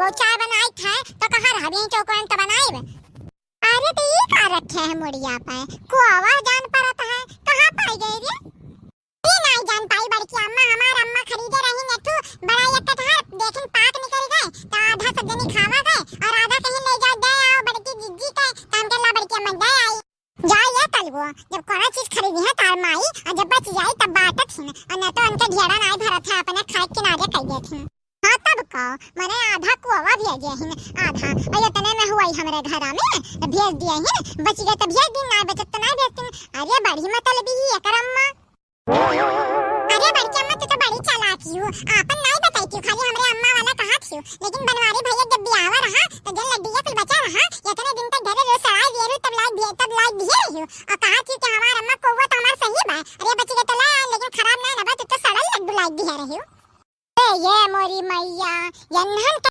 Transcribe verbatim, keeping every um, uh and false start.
वो चाय बनाइत है, तो कहाँ रहबी, चौकोन तो बनाइब। अरे, तो ई का रखे है मुड़िया पे? कोवा जान परत है, कहाँ पाई गई रे? ई नाई जान पाई बड़की अम्मा, हमार अम्मा खरीदे रही नेठू बड़ा एक कटहर, देखिन पाक निकल गए, तो आधा सब जनी खावा गए और आधा कहीं ले जाओ, दे आओ बड़की जिज्जी के, तो हम कहला बड़की अम्मा दे आई। जा ये तलबो, जब कोनो चीज खरीदी है तार माई, और जब बच जाई तब बांटत हिन, और न तो उनके ढेड़ा नाई भरत है, अपने खाए किनारे कई देत हिन। हाँ तब का, मने आधा कोवा भेजे हिन, आधा, और इतने में हुआ ही हमरे घरा में, तो भेज दिए हिन, बच गए तो भेज दिन, नाई बचत तो नाई भेजती। अरे बड़ी मतलबी ही एकर अम्मा। अरे बड़की अम्मा, तू तो बड़ी चालाक ही हो, आपन नाई बताई थी, खाली हमरे अम्मा वाला कहा थी, लेकिन बनवारी भैया जब बियाहवा रहा, तो जन लड्डू या कुल बचा रहा, इतने दिन तक घरे रोज सड़ाई दिए रहू, तब लाई दिए, तब लाई दिए रही हो, और कहा थी कि हमार अम्मा कोवा तो हमार सही बा, अरे बच गए तो ला, लेकिन खराब ना ना बा, तू तो सड़ल लड्डू लाई दिए रही हो। ए ये मोरी मैया, यन्हन